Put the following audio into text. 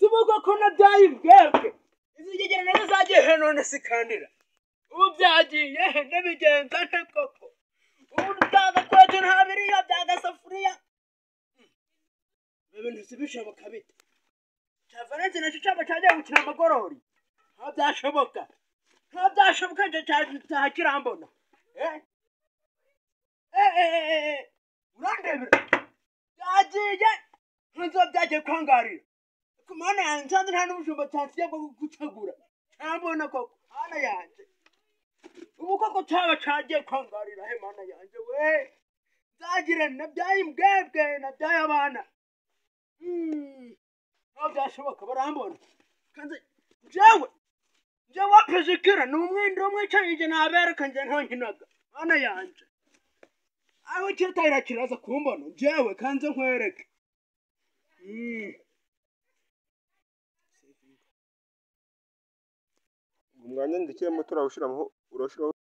Subuko ko nabyaye imbwebwe. Izi ngegera nazo zagiye he none sikandira. Ubu byagiye he ndabigenza nte koko. Ubu byagakweto nta biriya byagasafuriya. Ibi bintu si bishoboka bite? Cya Valence nacyo cyaba cyagiye gukina amagorori. Nta byashoboka. Nta byashoboka nje cyaha kirambona. Urandebera. Byagiye. Nzo byagiye kwangarira. Ku mana yanjye nsanze nta n'ubujumba cyansiye bwo gucagura. Cyambona koko. Mana yanjye. Ubu koko cyaba cyagiye kwangarira he mana yanjye we. Nzagire nabyaye imbwebwe nabyaye abana. Nta byashoboka barambona. Kandi jewe jewe wapezikira ni umwindi umwicaye nje nabereka nje ntonkinaga. Mana yanjye. Aho kirtayira kiraza kumbona jewe kanze nkwereke. Umwanya ndikiyemo turawushiraho urashiraho.